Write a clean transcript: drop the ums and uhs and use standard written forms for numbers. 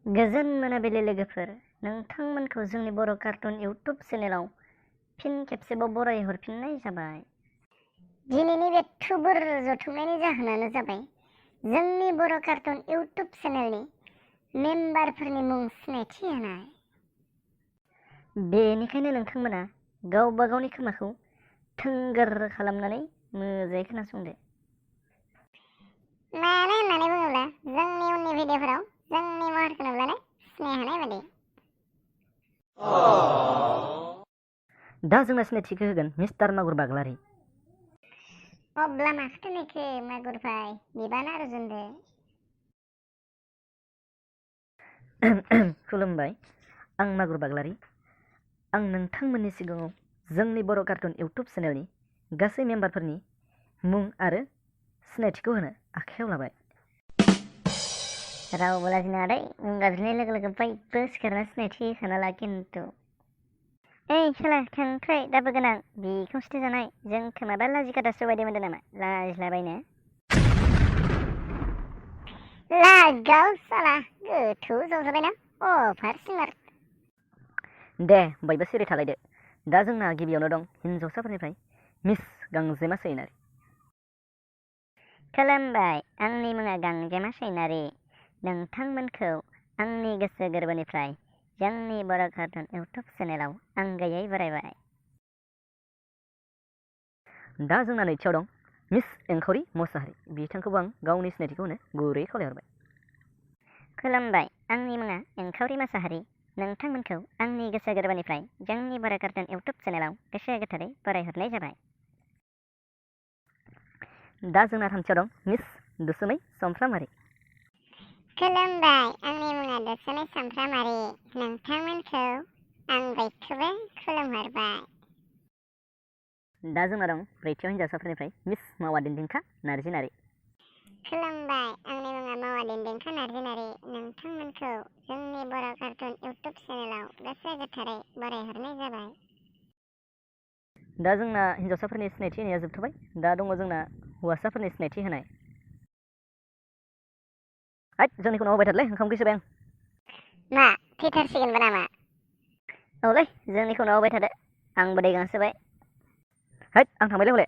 गोजोन मोनाबिलि लोगोफोर, नोंथांमोनखौ जोंनि बर' कार्टुन इउटुब चेनेलाव फिन खेबसेबाव बराय हरफिननाय जाबाय। दिनैनि बे थुबुर जथुमनायनि जाहोनानो जाबाय जोंनि बर' कार्टुन इउटुब चेनेलनि मेम्बारफोरनि मुं सिनायथि होनाय। बेनिखायनो नोंथांमोना गावबा गावनि खोमाखौ थोंगोर खालामनानै मोजाङै खोनासंदो। मानो होननानै बुङोब्ला जोंनि उननि भिडिअफोराव जोंनि महरखौ नुब्लानो सिनाय हानाय बादि। दा जोंना सिनायथिखौ होगोन मिस्टार मागुर बाग्लारि। अब्ला माखौथो नेखो मागुर भाई, बिबाना रुजुनदो। खुलुमबाय, आं मागुर बाग्लारि। आं नोंथांमोननि सिगाङाव जोंनि बर' कार्टुन इउटुब चेनेलनि गासै मेम्बारफोरनि मुं आरो सिनायथिखौ होनो आखायाव लाबाय। रावबो लाजिनो आदै, मुं गाबज्रिनाय लोगो लोगो बयबो सिखारना सिनायथि होखाना ला खिन्थु। ओइ साला खांख्राइ दाबो गोनां, बिखौ सिथायजानाय जोंखौ माबा लाजिखादासो बायदि मोनदों नामा? लाजिलाबायनो लागाव साला गोथौ जजाबायना अभार स्मार्ट। दे बयबो सिरि थालायदो। दा जोंना गिबियावनो दं हिनजावसाफोरनिफ्राय मिस गांजेमा सैनारि। खुलुमबाय, आंनि मुङा गांजेमा सैनारि। नोंथांमोनखौ आंनि गोसो गोरबोनिफ्राय जोंनि बर' कार्टुन इउटुब चेनेलाव आंगायै बरायबाय। दा जोंना नैथियाव दं मिस एंखावरि मोसाहारि। बिथांखौबो आं गावनि सिनायथिखौ होनो गुरै खावलायहरबाय। खुलुमबाय, आंनि मुङा एंखावरि मोसाहारि। नोंथांमोनखौ आंनि गोसो गोरबोनिफ्राय जोंनि बर' कार्टुन इउटुब चेनेलाव गोसो गोथारै बरायहरनाय जाबाय। दा जोंना थामथियाव दं मिस दुसुमै समफ्रामारि। खुलुमबाय, आंनि मुङा दुसुमै समफ्रामारि। नोंथांमोनखौ आं बयखौबो खुलुमहरबाय। दा जोंना दं ब्रैथियाव हिनजावसाफोरनिफ्राय मिस मावा दिन्दिंखा नारजिनारि। खुलुमबाय, आंनि मुङा मावा दिन्दिंखा नारजिनारि। नोंथांमोनखौ जोंनि बर' कार्टुन इउटुब चेनेलाव गोसो गोथारै बरायहरनाय जाबाय। दा जोंना हिनजावसाफोरनि सिनायथि होनाया जोबथ'बाय। दा दङ जोंना हौवासाफोरनि सिनायथि होनाय। जोंनिखौ नाव होबाय थादोलै, ओंखाम उखैसोबाय आं। मा थैथारसिगोनबो नामा? औलै, जोंनिखौ नाव होबाय थादो, आंबो दै गांसोबाय। आं थांबायलै हले।